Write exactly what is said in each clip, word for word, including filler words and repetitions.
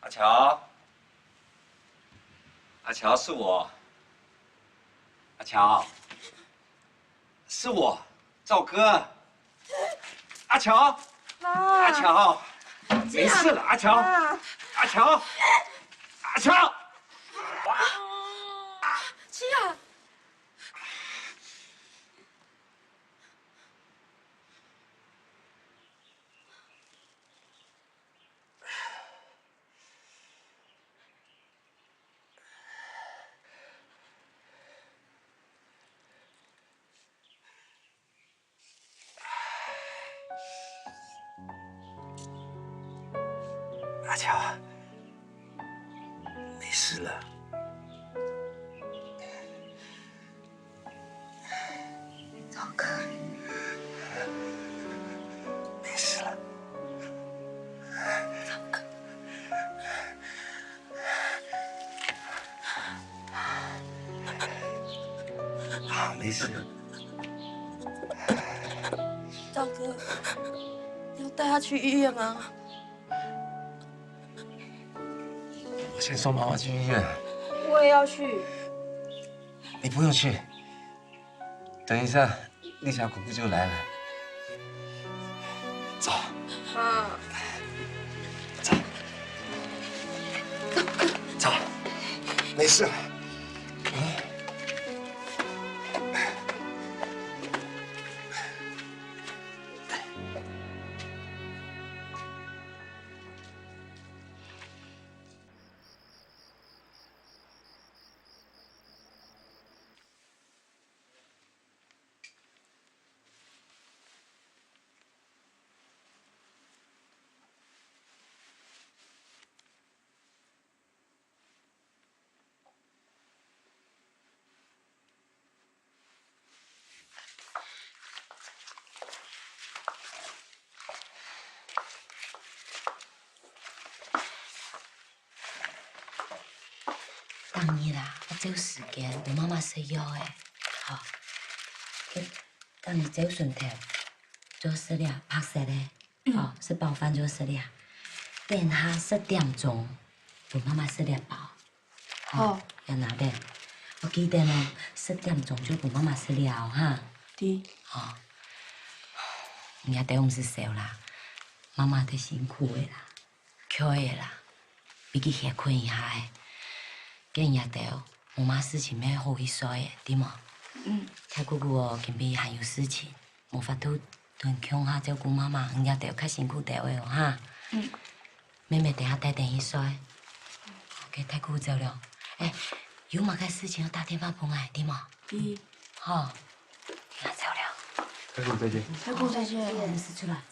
阿喬，阿喬，是我。阿喬，是我，赵哥。阿喬，阿喬，沒事了，阿喬，阿喬，阿喬。姐啊，阿乔，没事了。赵哥，没事了。赵哥，啊，没事。赵哥，要带他去医院吗？我先送妈妈去医院。我也要去。你不用去，等一下，丽霞姑姑就来了。走。啊。走。走。没事了。逐日啊，愛照時間分媽媽食藥仔，吼。逐日朝晨頭就食了白色个，吼，食飽飯就食了。等下十點鐘分媽媽食了飽。好，愛拿等。愛記得哦，十點鐘就分媽媽食了哈。知。吼，你也得毋使愁啦，媽媽忒辛苦个啦。 𤸁个啦，比佢歇睏一下仔。該日頭，無麼事情乜好去睡仔，知無？嗯。大姑姑哦，今晡日還有事情，無法度同你共下照顧媽媽，你兜較辛苦兜仔哦哈。嗯。妹妹等下帶等去睡。OK，大姑姑走了。哎，有麼个事情愛打電話分𠊎，知無？知。好。 那走了。大姑再見。大姑再见。我们是出来。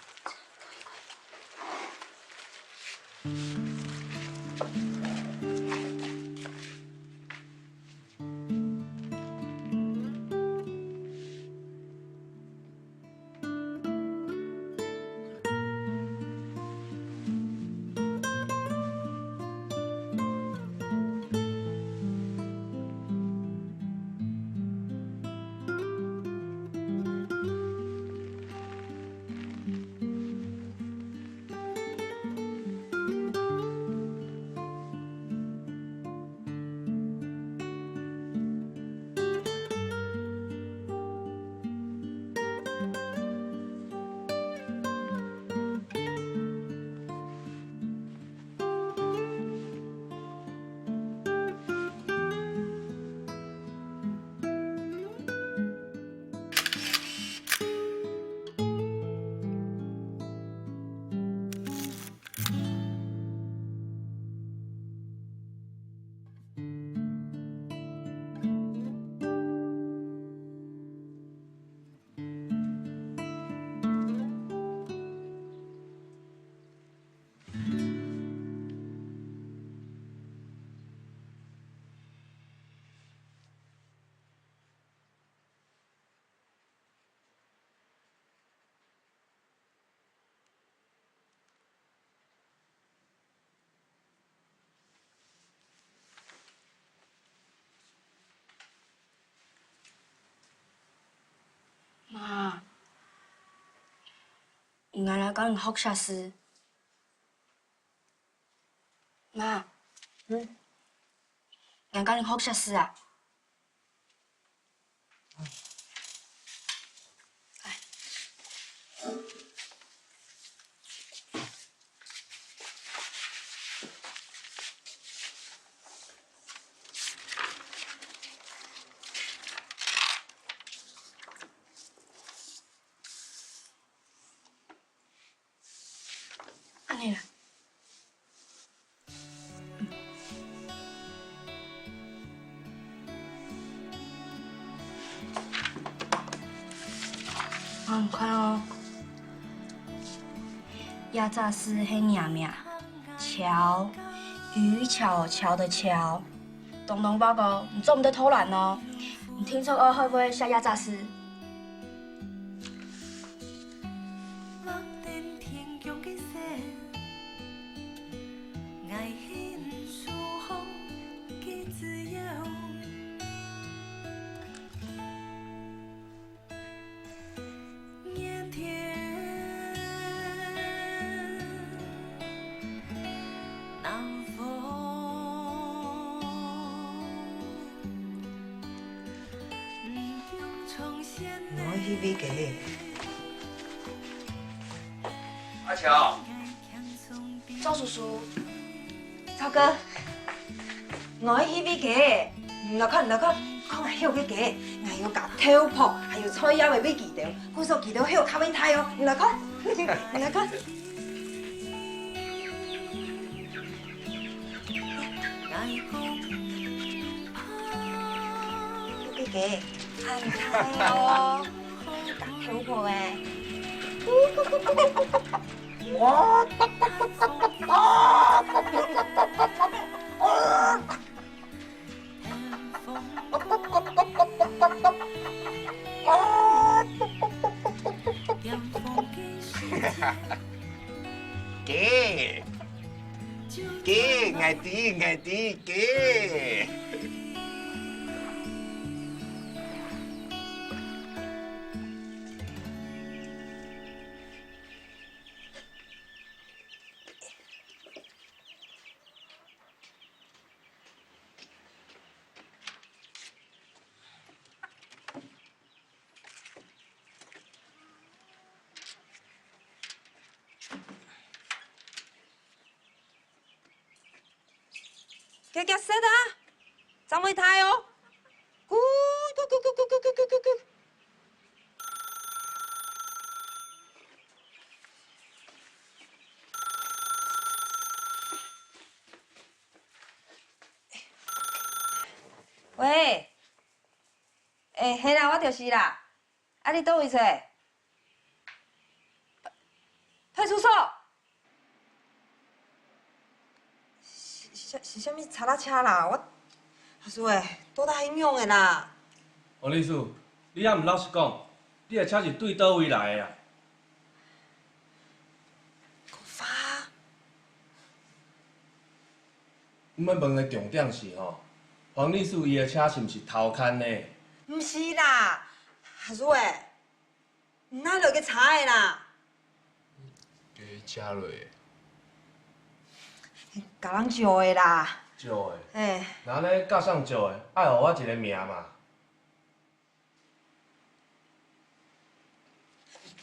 媽，𠊎來教你學寫字。媽，嗯，𠊎教你學寫字啊。 恁樣啦。啊，你看哦，這隻字係若名，樵，雨樵樵的樵。 東東報告，你做毋得偷懶哦！你聽說我會不會寫這隻字？𠊎愛去餵雞。阿喬。趙叔叔。趙哥。 𠊎愛去餵雞，你來看，你來看，看𠊎畜个雞，𠊎有加豆粕，還有菜葉仔餵佢兜，故所佢兜畜較會大哦，你來看，你來看。畜个雞，恁大哦，加豆粕欸。 雞，雞，𠊎知，𠊎知，雞。遽遽食啊，正會大哦！咕咕咕咕咕咕咕咕咕。喂，欸，係啦，我就是啦。 啊，你佗位揣？派，派出所？是，是，是啥物查拉車啦？我，阿叔欸，到底係仰仔啦？黃律師，你也毋老實講，你个車是對佗位來个啊？講話。 你愛問个重點是吼，黃律師伊个車是毋是偷牽呢？毋是啦，阿叔欸，你哪來个車仔啦？佢借來个。佮人借个啦。借个？嘿。若呢佮啥人借个？愛予我一个名嘛。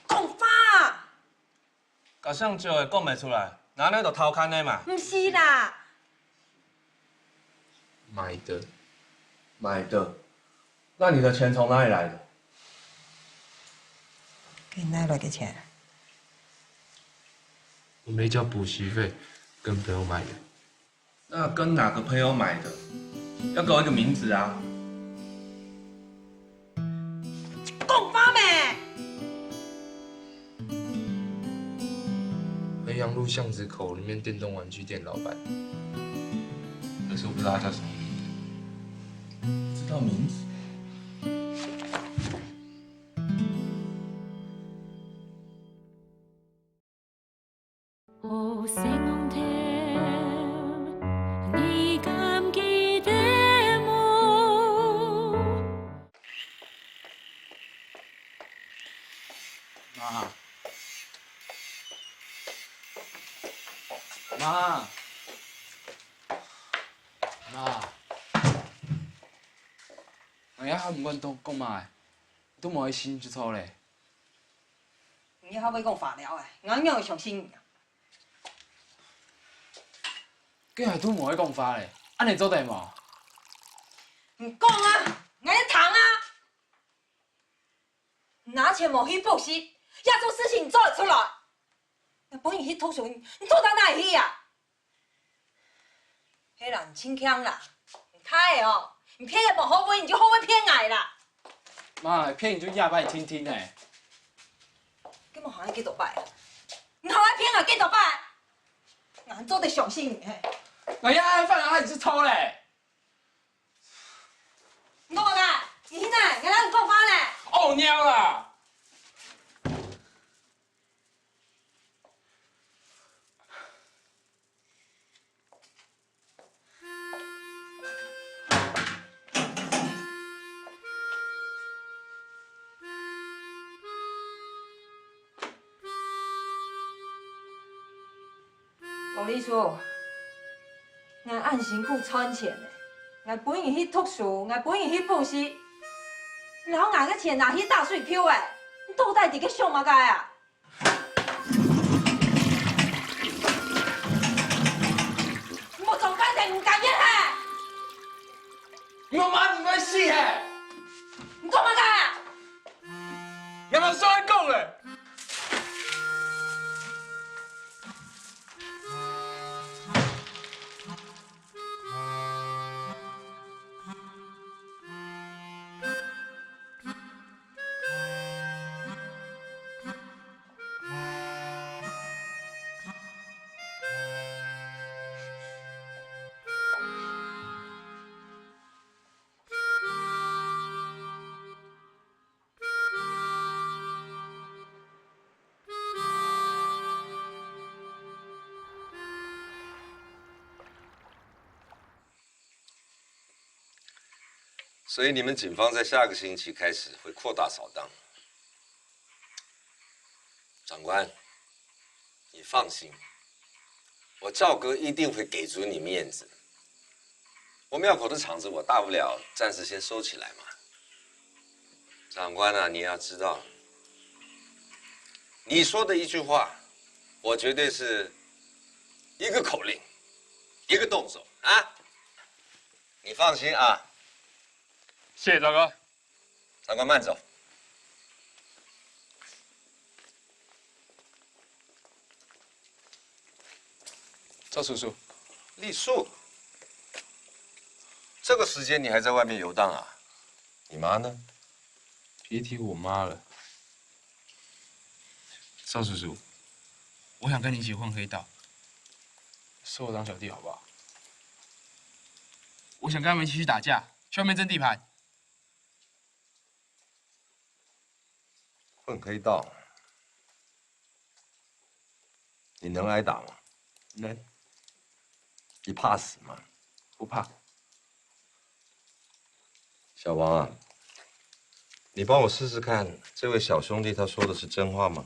講話！ 佮啥人借个講袂出來，若呢就偷牽个嘛。毋是啦。買的。買的？那你的錢從哪裡來的？給你哪來个錢？我沒交補習費，跟朋友買的。 那跟哪個朋友買的？要給我一個名字啊！講話咩？衡陽路巷子口裡面電動玩具店老闆。可是我不知道他叫什麼名字。不知道名字？ 媽，媽，媽，𠊎也還毋管講，講麼个，都無愛信就著咧。你也較會講話了欸，𠊎仰會相信你啊？該𠊎都無愛講話咧，恁呢做得無？你講啊，𠊎在聽啊！ 拿錢無去補習，這種事情你做得出來？𠊎分你去讀書，你讀到哪去啊？係啦，你真慶啦，你太哦，你騙人無學問，你就學會騙𠊎啦。媽，騙你就這擺定定欸。你無學幾多擺啊？你學會騙𠊎幾多擺？𠊎做得相信你嘿？哎呀，犯人還是錯咧。 你講麼个？你去哪？𠊎摎你講話咧。哦，娘啊！ 王麗書，𠊎恁辛苦賺錢个，𠊎分你去讀書，𠊎分你去補習，你摎𠊎个錢拿去打水漂欸，你到底在該想麼个啊？你莫裝半天毋甘願嘿！你媽毋會死嘿！你講麼个啊？ 你還想愛講咧？ 所以你們警方在下個星期開始會擴大掃蕩。長官，你放心，我趙哥一定會給足你面子。我廟口的場子，我大不了暫時先收起來嘛。長官啊，你要知道，你說的一句話，我絕對是一個口令，一個動手啊！你放心啊。謝謝趙哥。 長官慢走。趙叔叔。麗素，這個時間你還在外面遊蕩啊？你媽呢？別提我媽了。趙叔叔，我想跟你一起混黑道，收我當小弟好不好？我想跟他們一起去打架，去外面爭地盤。 混黑道，你能挨打嗎？能。你怕死嗎？不怕。小王啊，你幫我試試看，這位小兄弟他說的是真話嗎？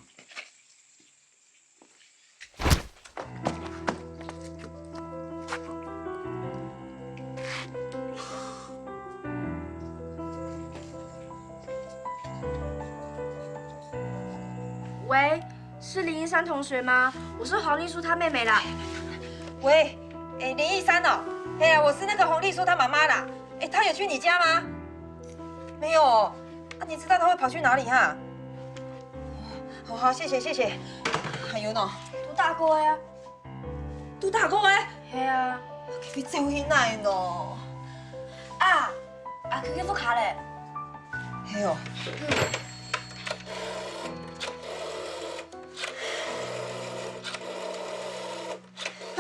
喂，是林一山同學嗎？我是黃麗書她妹妹啦。喂，欸，林一山哦，嘿啊，我是那個黃麗書她媽媽啦。欸，她有去你家嗎？沒有哦。啊，你知道她會跑去哪裡哈？好好，謝謝謝謝。還有呢？都大哥呀。 都大哥欸？係啊。佢走去哪呢？啊，啊，佢去屋下咧。係哦。啊，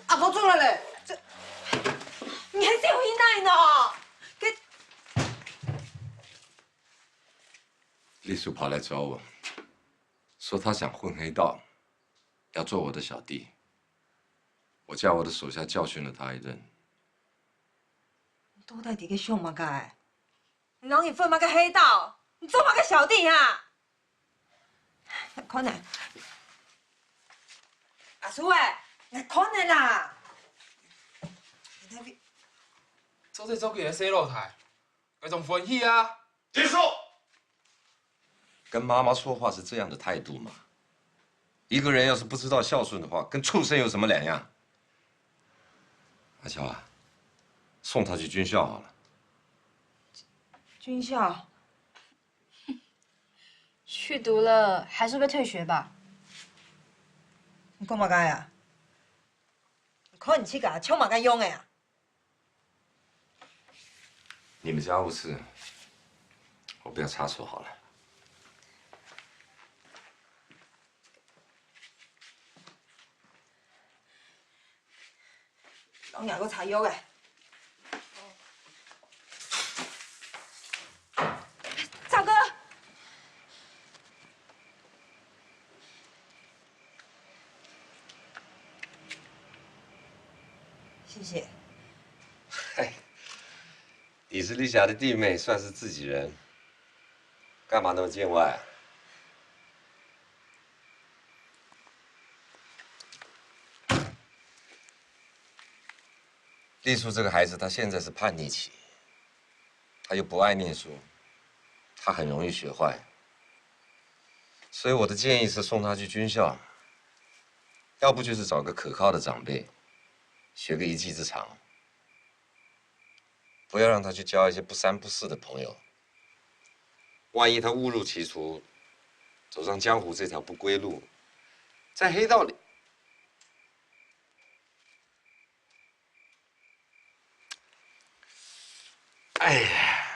阿哥轉來咧。這，你還走去哪呢？佢，麗書跑來找我，說她想混黑道，要做我的小弟。 我叫我的手下教訓了他一頓。你到底在該想麼个？你摎人混麼个黑道？你做麼个小弟啊？看呢，阿叔欸，你看呢啦。你那邊做得做佢个細老弟，該種歡喜啊！結束！跟媽媽說話是這樣的態度嗎？一個人要是不知道孝順的話，跟畜生有什麼兩樣？阿喬啊，送他去軍校好了。軍校？去讀了還是會被退學吧？你講麼个啊？你看你自家像麼个樣仔啊？ 你們家務事，我不要插手好了。老娘个茶藥哎！赵哥，謝謝。嗨，你是麗霞的弟妹，算是自己人，幹嘛那麼見外啊？麗素這個孩子，他現在是叛逆期，他又不愛念書，他很容易學壞。所以我的建議是送他去軍校，要不就是找個可靠的長輩，學個一技之長。 不要讓他去交一些不三不四的朋友。萬一他誤入歧途，走上江湖這條不歸路，在黑道裡，哎呀，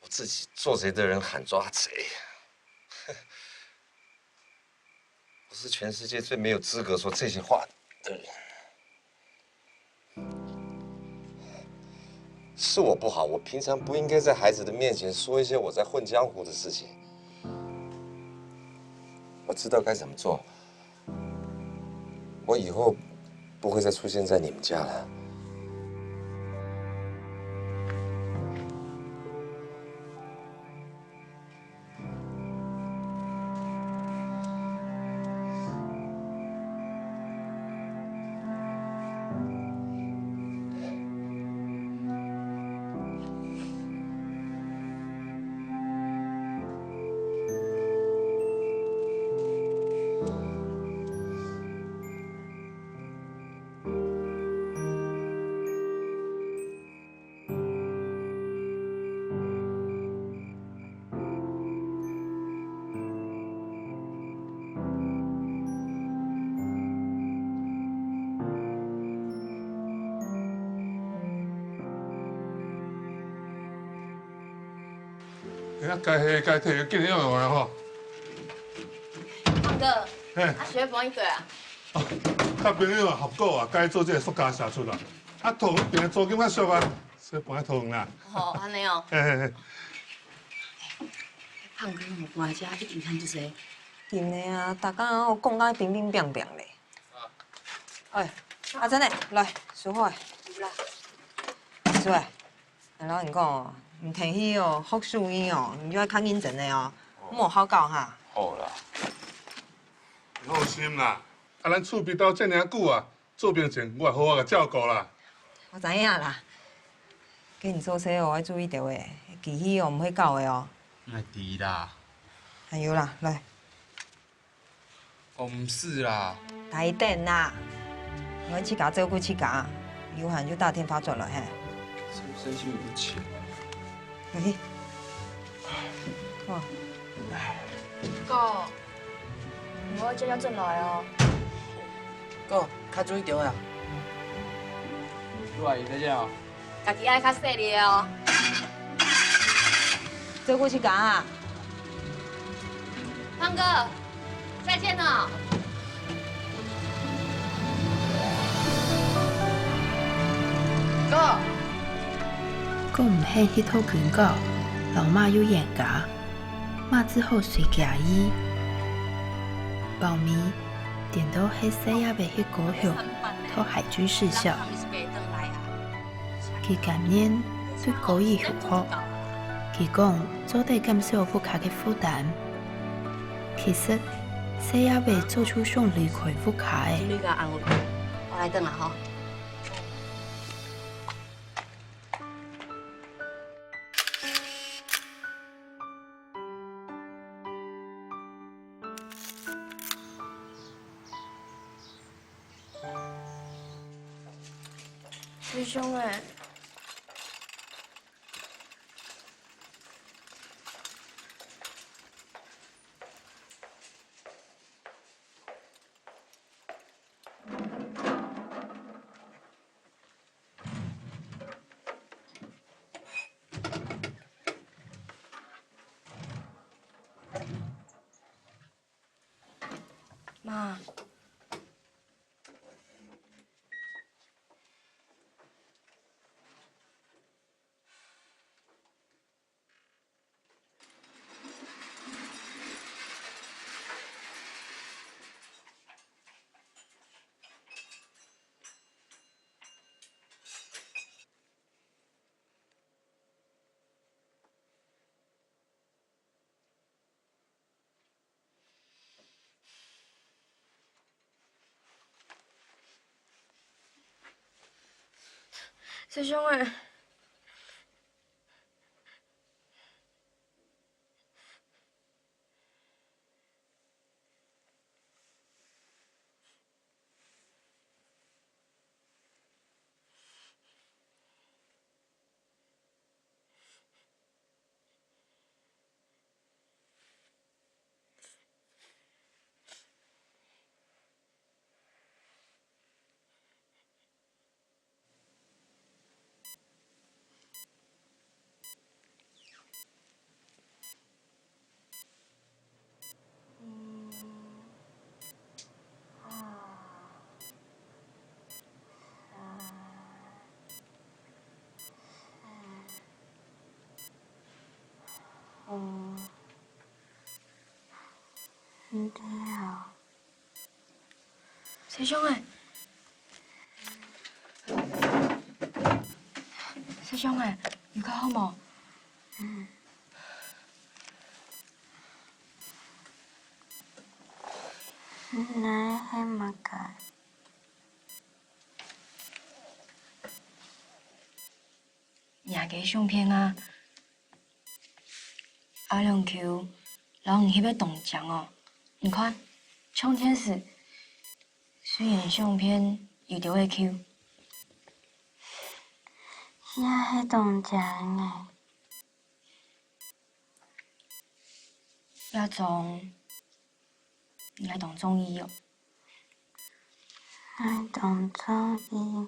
我自己做賊的人喊抓賊。 我是全世界最沒有資格說這些話的人。是我不好，我平常不應該在孩子的面前說一些我在混江湖的事情。我知道該怎麼做，我以後不會再出現在你們家了。 哎呀，該係該退，緊用用啦吼。胖哥，嘿。啊，是欲搬去佗啊？哦，佮朋友合股啊，改做這个塑膠社出來。啊，桃園邊个租金較俗啊，所以搬去桃園啦。哦，按呢哦。嘿嘿嘿。胖哥，我搬來遮一定趁足濟。真的啊，逐工哦講甲乒乒乓乓咧。 哎，阿珍呢？來，收好咧。有啦。阿叔欸，𠊎摎你講哦，你轉去哦，學手藝哦，你就愛較認真咧哦，莫好搞哈。好啦。你放心啦，啊，咱厝邊鬥遮爾久啊，做兵前我會好好个照顧啦。我知影啦，該你做事哦，愛注意兜仔，機器哦，毋會搞个哦。𠊎知啦。還有啦，來。 哦，毋使啦。大聲啦！你愛自家照顧自家，有閒就打電話轉來嘿。真心有錢。嘿，哦。哥，你莫叫佢轉來哦。哥，較注意兜仔啊。你話伊在這哦。 家己愛較細膩哦。照顧自家啊。胖哥，再見哦。哥。哥毋肯去讀軍校，老媽又冤家，媽只好隨佢意。包尾，顛倒係細阿伯去高雄，讀海軍士校。 佢甘願對哥仔休學，佢講做得減少屋下个負擔。其實，細阿伯早就想離開屋下咧。我來等啊吼。師兄欸，媽， 師兄欸， 師兄欸，師兄欸，你看好無？嗯。你係麼个？ 若个相片啊，阿良舅摎你翕个當靚哦！你看，像電視，雖然相片有兜仔舊。也係當靚个。這張，𠊎當中意哦。𠊎當中意。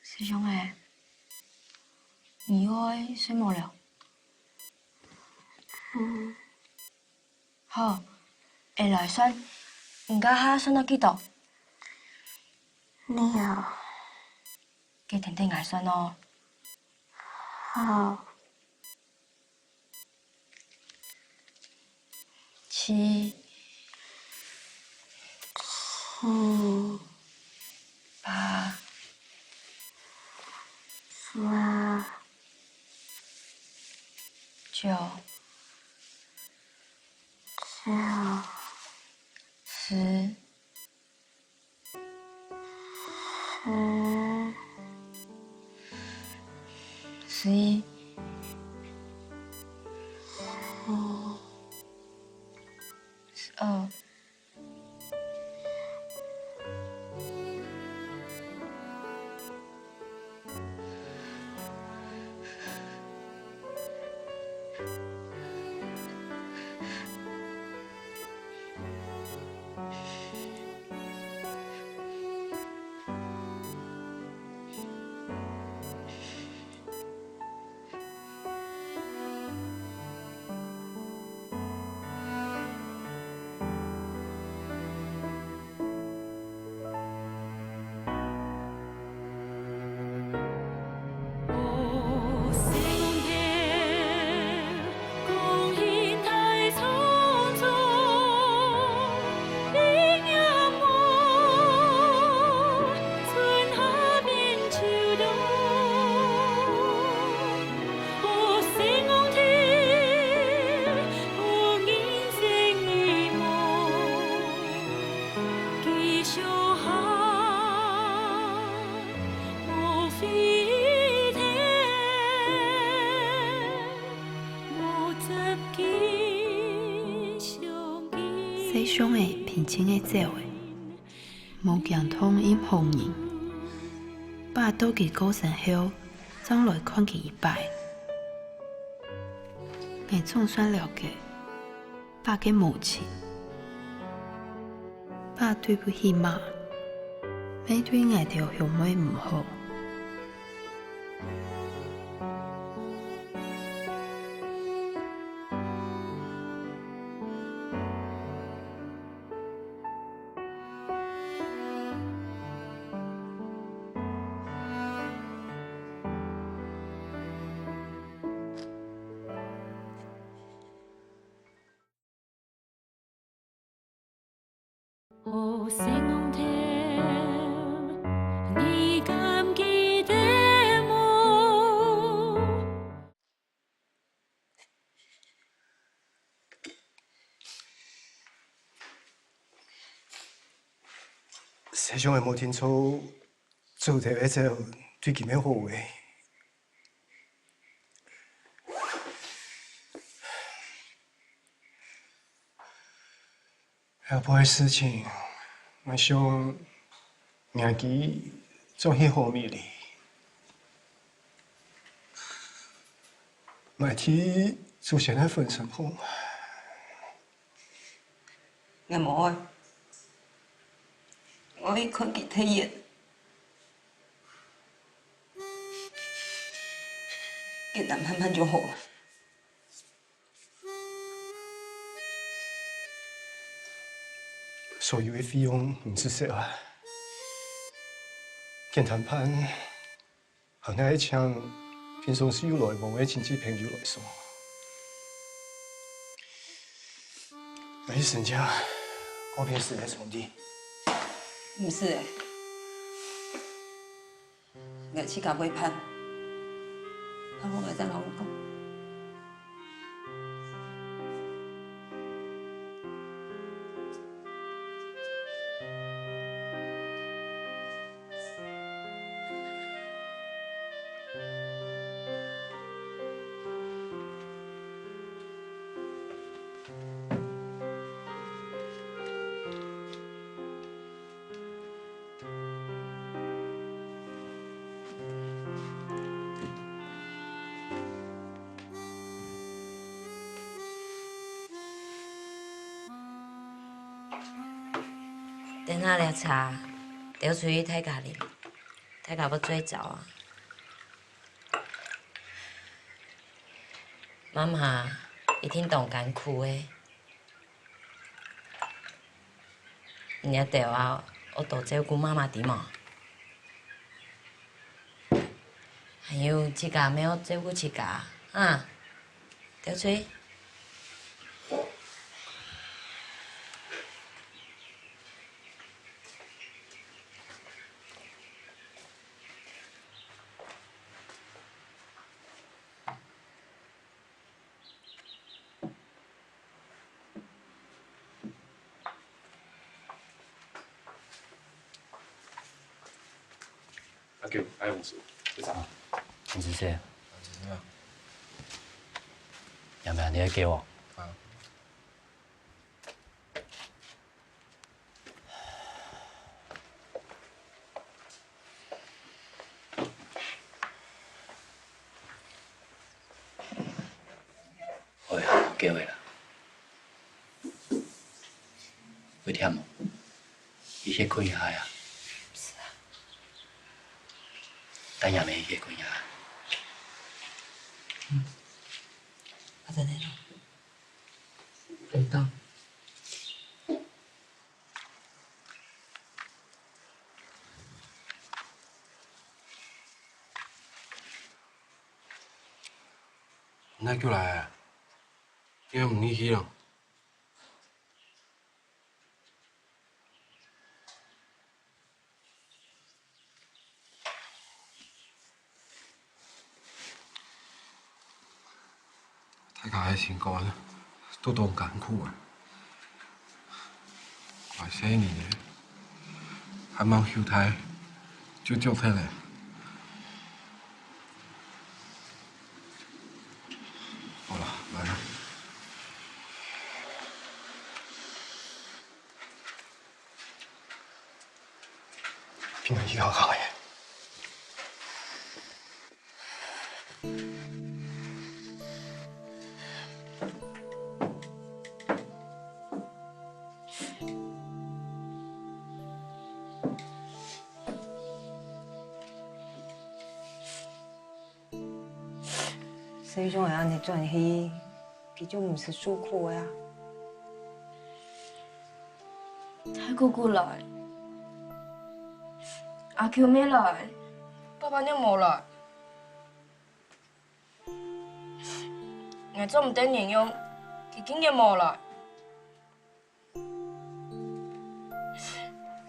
師兄欸，你愛睡無了？嗯。好，𠊎來算，你這下算到幾多？六。該跈等𠊎算哦。好。 七、七、八、八、九、九、十、 十、十一、十一、十二。 細熊仔平靜仔走咧。無驚痛任何人。爸到佢過身後，正來看佢一擺。𠊎總算了解爸个無情。爸對不起媽，乜對𠊎兜兄妹毋好。 好細戇頭，你敢記得無？世上个無定著，做得會走，對佢乜好个。 後背个事情，𠊎想，若佢轉去好美麗。𠊎替祖先个墳身旁。𠊎無愛。𠊎愛看佢忒遠。簡單盼盼就好。 所有个費用毋使愁啊。簡單辦，還愛請平常時有來往个親戚朋友來送。𠊎去先請，過片時再送你。毋使欸。 𠊎自家會辦，辦好𠊎再摎你講。 等下這茶，兜出去大家啉，大家會醉著啊。媽媽一定當艱苦个。 你兜啊，愛多照顧媽媽知無？還有自家乜愛照顧自家，哈？著無？ 阿舅，阿勇叔，你早。你是誰？你是誰啊？要不要你來給我？好。 哎呀，夠了啦。會忝無？你歇睏一下啊。毋使啊。等下乜歇睏一下。嗯。啊，等下咯。等等。 哪久來啊？你又毋入去咯？ 大家个心肝都當艱苦啊！𠊎細人仔，還吂休大，就著忒咧。好啦，來啦。平安去好好个。 世雄會恁呢轉去，佢就毋使受苦个啊。大姑姑來，阿舅乜來，爸爸又無來。𠊎做毋得忍讓，佢竟然無來。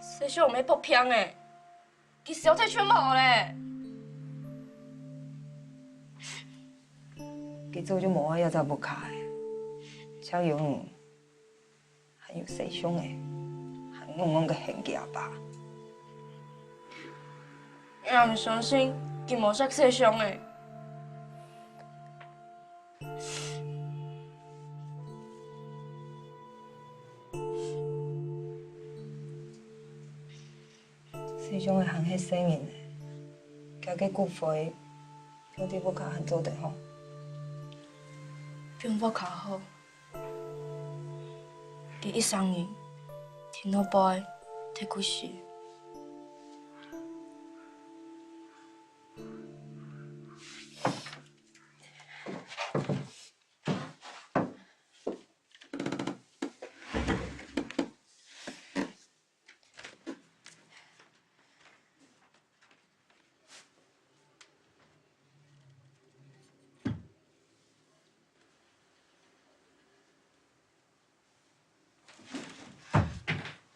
世雄乜發病了，佢消忒全無了。 佢早就無愛這隻屋下了，只有你，還有世雄仔，還戇戇个喊佢阿爸。𠊎毋相信佢無惜世雄仔。 世雄仔還係細人仔，厥个骨灰，放在屋下還做得吼？放屋下好。佢一生人，天老背，忒過時。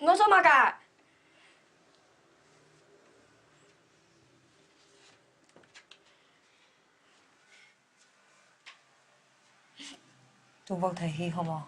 你做麼个？ 都無提起好無？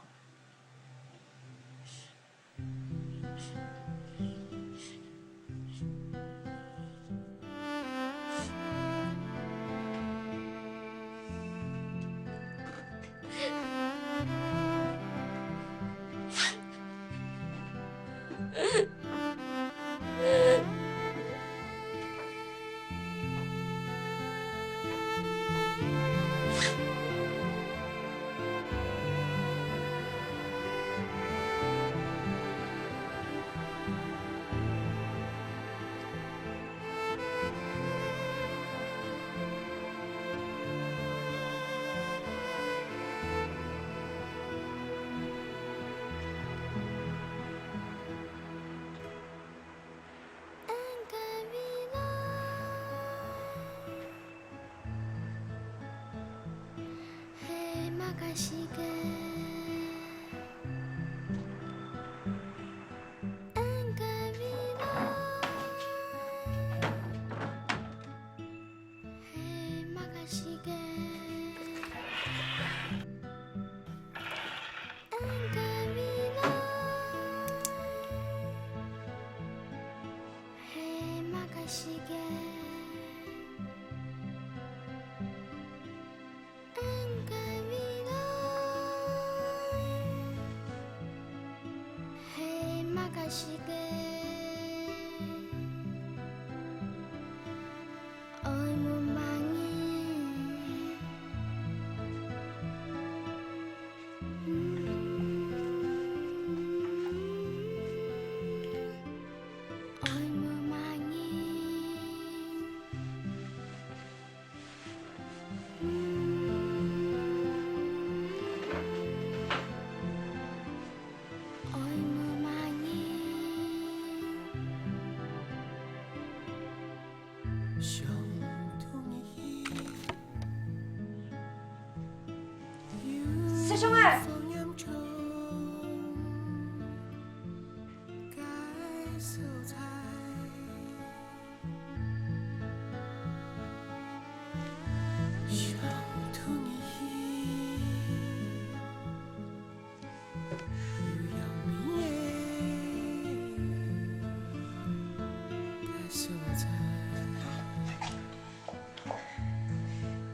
世雄仔！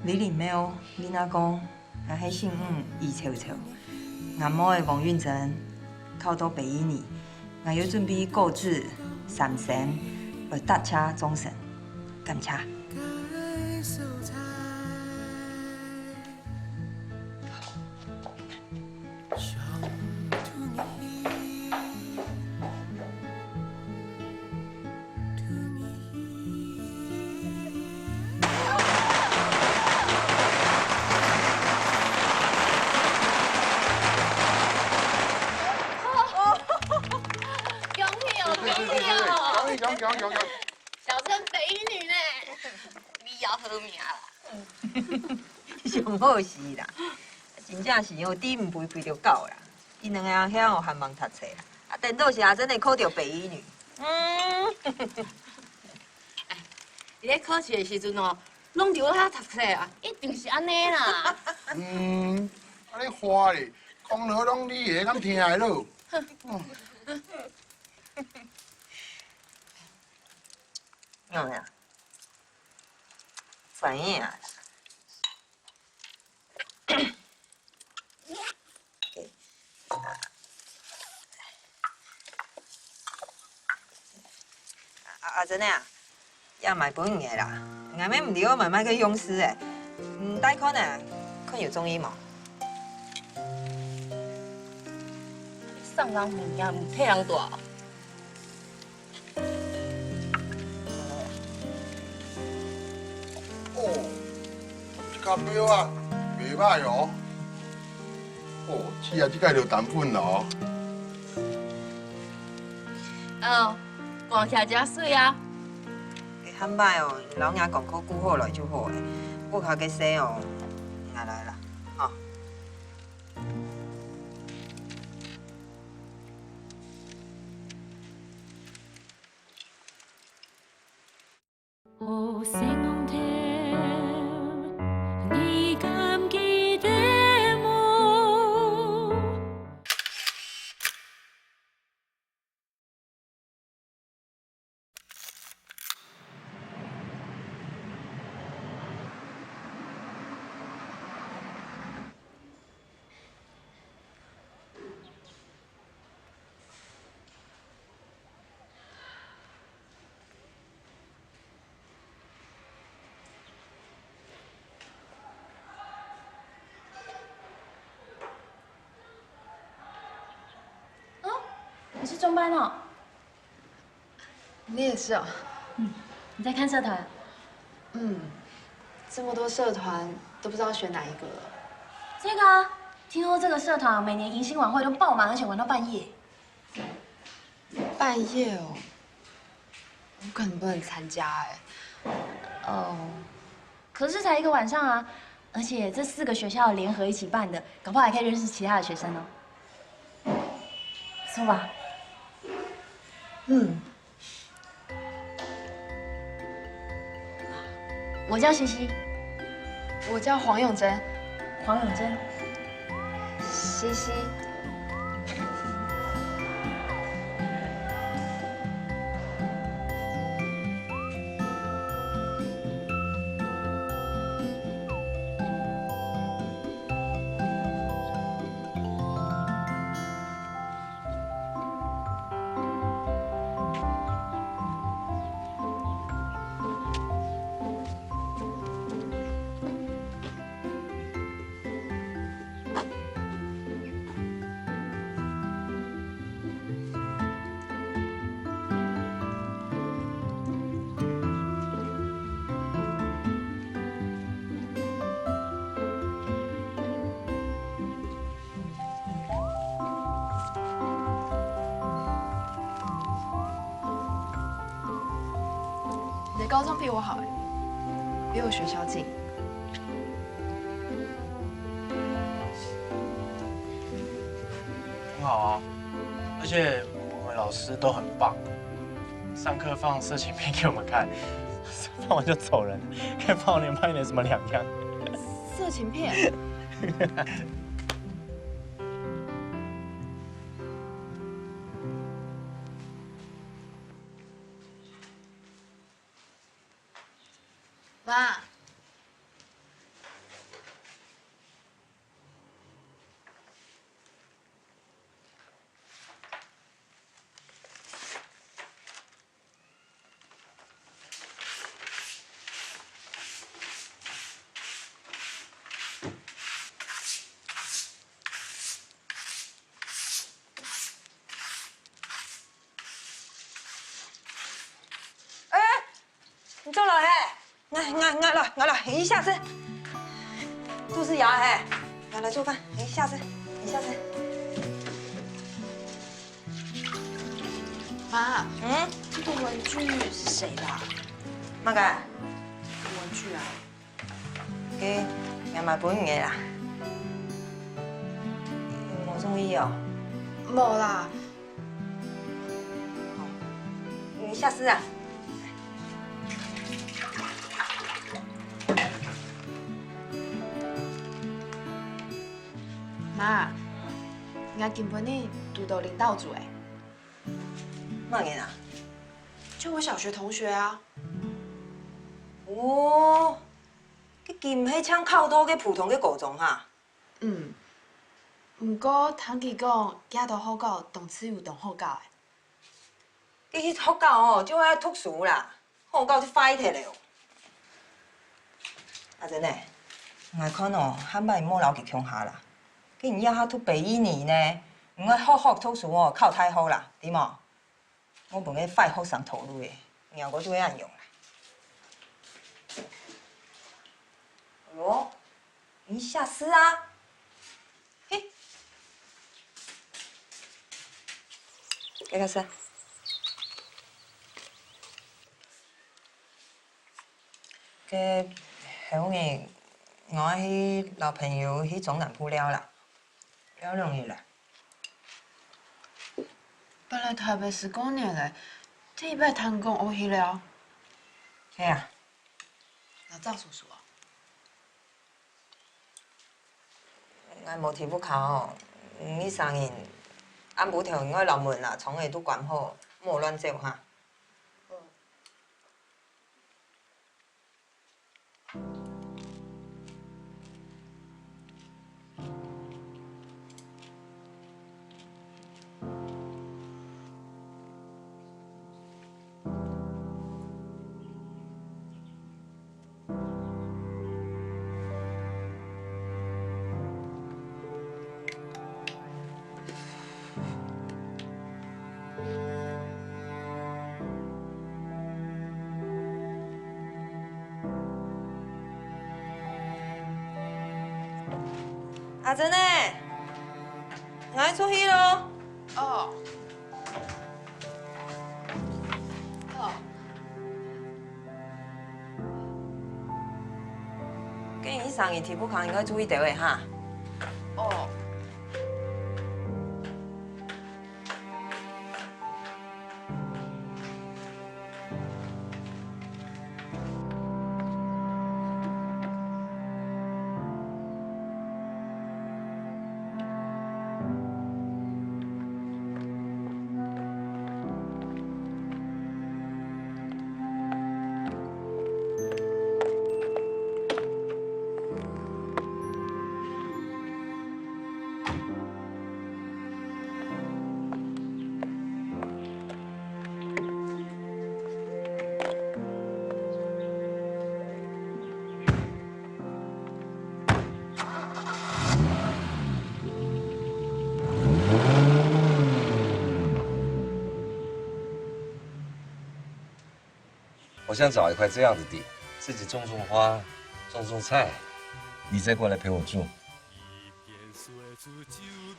李林貓，Lina講，𠊎係姓吳，余秋秋。吾妹仔王韻珍，考到北一女，𠊎有準備果子、三牲，來搭車裝神，感謝。恭喜哦，恭喜哦！恭喜恭喜恭喜恭喜！小珍北一女呢，你也好命啦。上好是啦，真正是哦，豬毋肥肥就狗啦。𪜶兩个阿兄哦，還吂讀冊啦，啊，顛倒是阿珍會考著北一女。嗯。你咧考試的時陣哦，攏佇遐讀冊啊，一定是按呢啦。嗯，按呢話咧，講了攏你會敢聽的咯。嗯呀，反應啊。 阿阿珍啊，這買分你个啦，𠊎乜毋知愛買麼个樣式誒，你戴看啊，看有中意無？送人物件毋替人帶。 哦，這个錶啊，袂歹哦。哦，試啊，這个就單份咯。哦，看起來真媠啊。會較歹哦，老若講考顧好來就好誒，屋下个事哦，𠊎來啦，吼。 哦，星光天，你敢記得無？ 哦，你是中班哦。你也是哦。嗯，你在看社团？嗯，这么多社团，都不知道选哪一个了。这个啊，听说这个社团每年迎新晚会都爆满，而且玩到半夜。 半夜哦，我可能不能参加哎。哦，可是才一个晚上啊，而且这四个学校联合一起办的，搞不好还可以认识其他的学生哦。不错吧？嗯。 我叫西西。我叫黄永贞。黄永贞。西西。 你的高中比我好哎，比我学校近。很好啊，而且我们老师都很棒，上课放色情片给我们看，放完就走人，跟放牛班没什么两样。色情片？ 妈，你做了嘿？ 𠊎、𠊎、𠊎來，𠊎來，你下去。肚子枵嘿，𠊎來做飯，你下去，你下去。媽，嗯？這個文具是誰的啊？麼个？這個文具啊。該，𠊎買分你个啦。你無中意哦？無啦。你下去啊。 媽，𠊎今晡日堵著領導組欸。麼人啊？就我小學同學啊。哦，該佢毋係正考著該普通个高中哈？嗯，毋過聽佢講，佢个學校當自由當好搞欸。 佢去學校哦，就愛讀書啦，學校就壞忒了。阿珍呢，𠊎看哦，下擺莫摎佢共下啦。佢這下讀北一女呢，毋愛好好讀書哦，考大學啦，知無？莫分該壞學生拖累咧，若哥就會恁樣啦。哎喲，你下去啊！ 嘿，該個是？該後日，𠊎愛去摎朋友去中南部尞啦，尞兩日啦。本來台北市過年咧，這一擺聽講愛去尞。係啊。哪隻叔叔啊？ 𠊎無地步去哦，你三人暗晡頭愛摎門啊、窗仔都關好，莫亂走哈。阿珍呢？𠊎出去囉。哦。好。 該你三人地步去應該注意兜仔哈。哦。 我想找一塊這樣的地，自己種種花，種種菜，你再過來陪我住。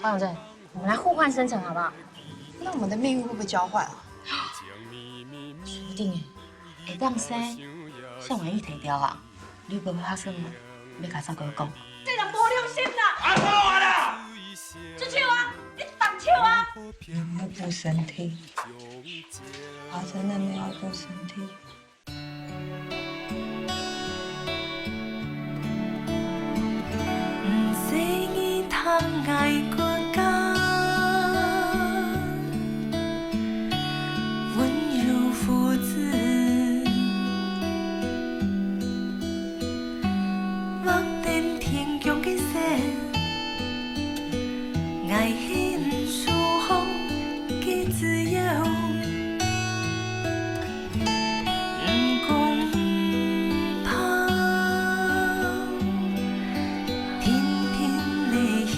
黃永正，我們來互換生辰好不好？那我們的命運會不會交換啊？說不定欸，會當生，像阮玉婷條啊，你會不會發生啊？你愛共三哥講。這人無良心啦！阿哥啊啦！出手啊！你動手啊！我要顧身體，我真的沒有顧身體。 毋使你聽𠊎國家，溫柔父子，畫等天疆个線，𠊎很舒服个自由。 毋講怕，定定來去。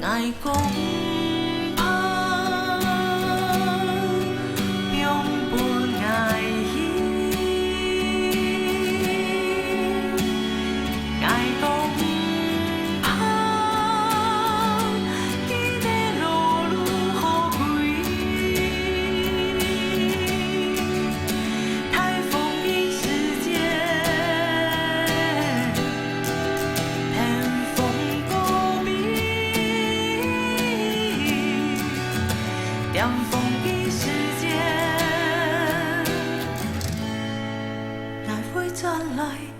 𠊎講怕。轉來。